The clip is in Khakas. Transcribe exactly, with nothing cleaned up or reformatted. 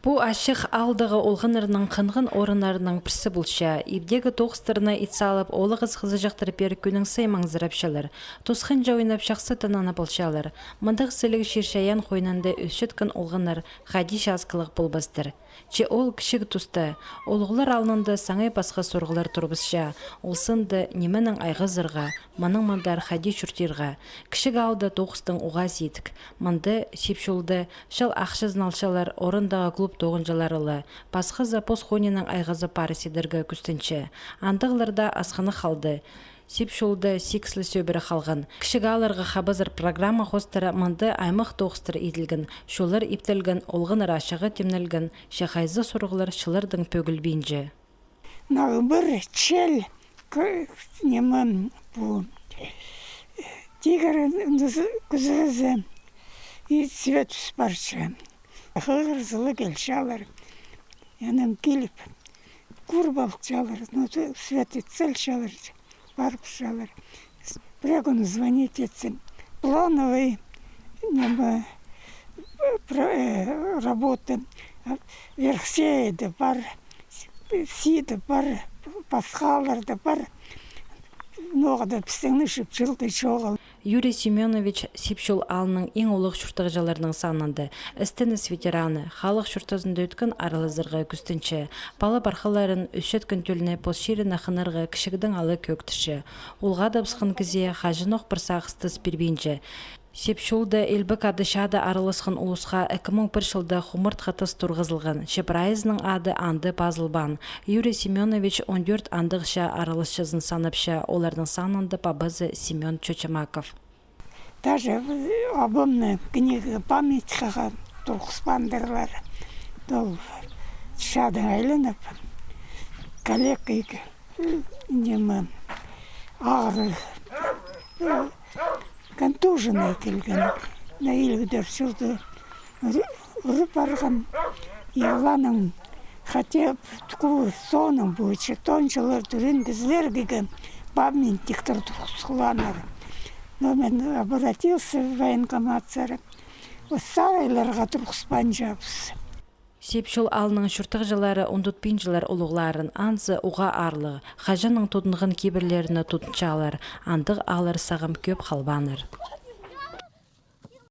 Пу ачых аалдағы олғаннарның хынған орыннарының пірсі полча. Ибдегі тоғыстарына ит салып, оолағас хызыҷахтар пеер кӱннің сай маңзырапчалар. Тосханҷа ойнап, чахсы тынанып алчалар. Мындағ сіліг чир-чайаан хойнында ӧсчеткен олғаннар хайди часкалығ полбастар. Че ол кічіг туста, олғлар алнында саңай пасха сурығлар турыбысча. Ол сында нименең айғазарға, мының мындар хайди чуртирға. Кічіг аалда тоғыстың уғаа сидік. Мында, Сип чолда, чал ахчазын алчалар, орындағы клуб тоғынҷылары ла. Пасхазы пос хониннаң айғазы пар сидерге кӱстенче. Андағларда асхынах халды. Сип чолда сигіс ле сӧбіре халған. Кічіг аалларға хабазар программа хоостыра мында аймах тоғыстар иділген, чоллар иптелген, олғаннар ачығы тимнелген, че хайзы сурығлар чыллардаң пӧгілбинче. Нағбыр, чел, к-, ниме, пу, тигір кӱзізі, и свет ӱс парча. Хығырзылы келчалар. Анаң киліп, кӱріп алчалар, ну, свет ит салчалар, парыбысчалар. Прегон звонить итсем, плановый, ниме, про-, э, работа, а, Верхсейде пар, Сиде пар, пасхаларда пар, ноға даа пістің ниме чылда чоғыл. Юрий Семёнович Сип чол аалның иң улуғ чуртағҷыларының санында. Істеніс ветераны, халых чуртазында ӧткін аралазарға кӱстенче. Пала-пархаларын, ӧсчеткен тӧлні пос чиріне хынарға кічігдең ала кӧӧктірче. Олғадыбысхан кізее хаҷанох пір сағыстас пирбинче. Сип чолда Илбек ады чаада араласхан улусха ікі муң пір чылда хумартхы тас турғызылған, че прайзының ады анда пазылбаан. Юрий Семёнович он тӧрт андағ чаа араласчызын санапча, оларның санында пабазы Семён Чочемаков. Даже, э, абамны книга памятьхаға турғыспаандырлар. Ол чаадаң айланып, калека, э, ниме, ағырығ, э, контуженный килген. На илиг тӧрт чылда ӱр-, ӱр парған. И оларның хотя б тіку соонаң пу читончылар тӱрен кізілерге памятниктер турғысханнар. Но мен обратился в военкомат сари. Сарайларға турғыспаанҷабыс. Сип чол аалның чуртағҷылары ундутпинчалар улуғларын, анзы уғаа аарлығ, хаҷаннаң тудынған кибірлеріне тудынчалар, андағ ааллар сағам кӧп халбааннар.